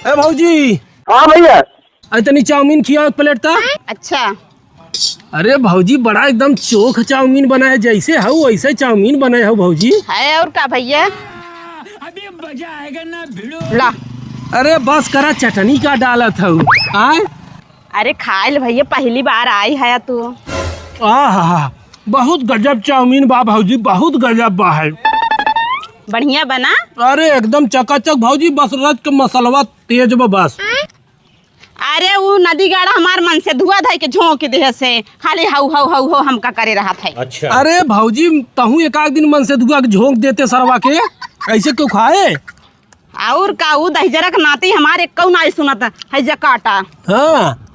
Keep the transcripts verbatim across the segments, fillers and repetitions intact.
ए भौजी। हाँ भैया। अरे तनी चाउमीन खियाओ एक प्लेट ता। अच्छा। अरे भौजी, बड़ा एकदम चोख चाउमीन बनाए, जैसे हऊ वैसे चाउमीन बनाए हऊ भौजी। है और का भैया? अभी मजा आएगा ना भिड़ो। ला। अरे बस करा, चटनी का डालत हऊ? आय? अरे खाइल भैया, पहली बार आई है तू। आहा, बहुत गजब चाउमीन बा भौजी, बहुत गजब बा है। बढ़िया बना? अरे एकदम चकाचक भौजी, बस रच के मसलवा तेज बा बस। अरे उ नदी गाड़ा हमार मनसेधुआ धइ के झोंक देहे से, खाली हऊ हऊ हऊ हऊ हमका करे रहत है। अच्छा। अरे भौजी, तहूँ एक आध दिन मनसेधुआ के झोंक देते सरवा के, ऐसे क्यों खाए? और का, उ दहिजरा के नाती हमार एक्कउ नाई सुनत है, जा काटा। हाँ,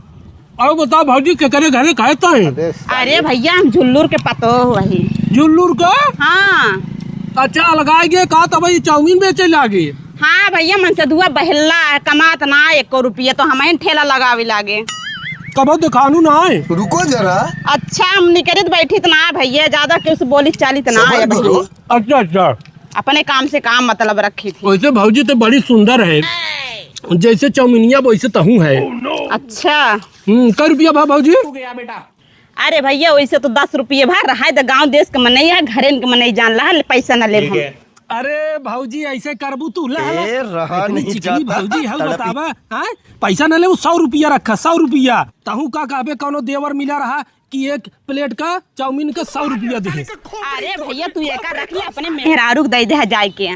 और बताओ भौजी, केकरे घरे खाए तो है? अरे भैया, हम जुल्लूर के पतोह वही। जुल्लूर का? हाँ। अच्छा, अलगाए गए का, तब ये चाउमीन बेचे लागे? हाँ भैया, मनसेधुआ बहल्ला है, कमात ना है एक्को रुपया, तो हमहिन ठेला लगावे लागे। कबो देखानू ना है। रुको जरा। अच्छा, हम निकरित बैठित ना है भैया, ज्यादा केहू से बोली चालित ना है भैया। अच्छा, अच्छा। अपने काम से काम मतलब रखी थी। वैसे भौजी तो बड़ी सुंदर है, जैसे चौमिनिया वैसे तहूँ है। अच्छा। हम्म, कै रुपया बा भौजी? अरे भैया, वैसे तो दस रुपये भा रहा है, तो गाँव देश के मनई है, घरेन के मनई जान ला, पैसा न लेब हम। अरे भौजी, ऐसे करबू तू, ला, ला। ए, रहा इतनी नहीं चिकनी जाता, भौजी है, तड़पी। बतावा, हाँ? पैसा न ले, सौ रुपया रखा, सौ रुपया। तहूँ का कहबे, कौनो देवर मिला रहा कि एक प्लेट का चाउमीन का सौ रुपया दे। अरे भैया, तू एका रख ले, अपने मेहरारू के दे दे जाए के।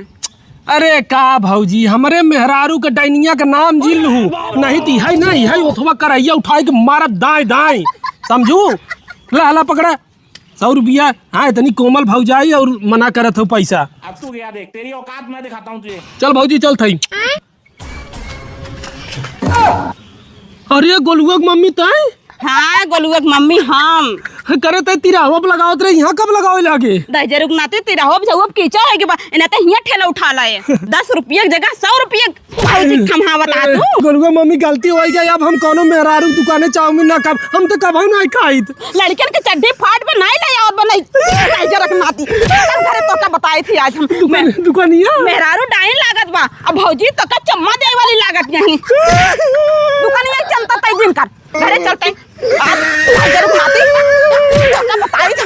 अरे का भौजी, हमरे मेहरारू के डैनिया के नाम जिन लहू, नहीं तो इहै ना, इहै ओथवा करैया उठाए के मारब दाएं दाएं, समझू? ला, ला पकड़ा, सौ रुपया। हाँ, इतनी कोमल भौजाई और मना करत हो पैसा। अब तू गया देख, तेरी औकात मैं दिखाता हूँ तुझे। चल भौजी, चल थई। अरे गोलुआ के मम्मी तय? हाँ, गोलुआ के मम्मी हम। करे तय तिरहवा पे लगावत रहे, यहाँ कब लगावे लागे? दहिजरू के नाती तिरहवा पे जौआ पे कीचड़ है के बा, इन्हें तो हियाँ ठेला उठा लाए। दस रुपये की जगह सौ रुपये भौजी थमहावत आ तू। गोलुआ मम्मी गलती हो गई, अब हम कौनो मेहरारू दुकाने चाउमीन ना खाब, हम तो कबहू ना खाइत। लड़कन के चड्ढी फाट पे नहीं ले आवत बा, नहीं, दहिजरा के नाती। तब घरे तो का बताई थी आज हम। दुकान-, दुकानिया? मेहरारू डाइन लागत बा, अब भौजी तो का चम्मा दे वाली लागत यहीं। दुकानिया चलता तय दिन कर, घरे चलते। आज दहिजरा के नाती, तो का बताई थी।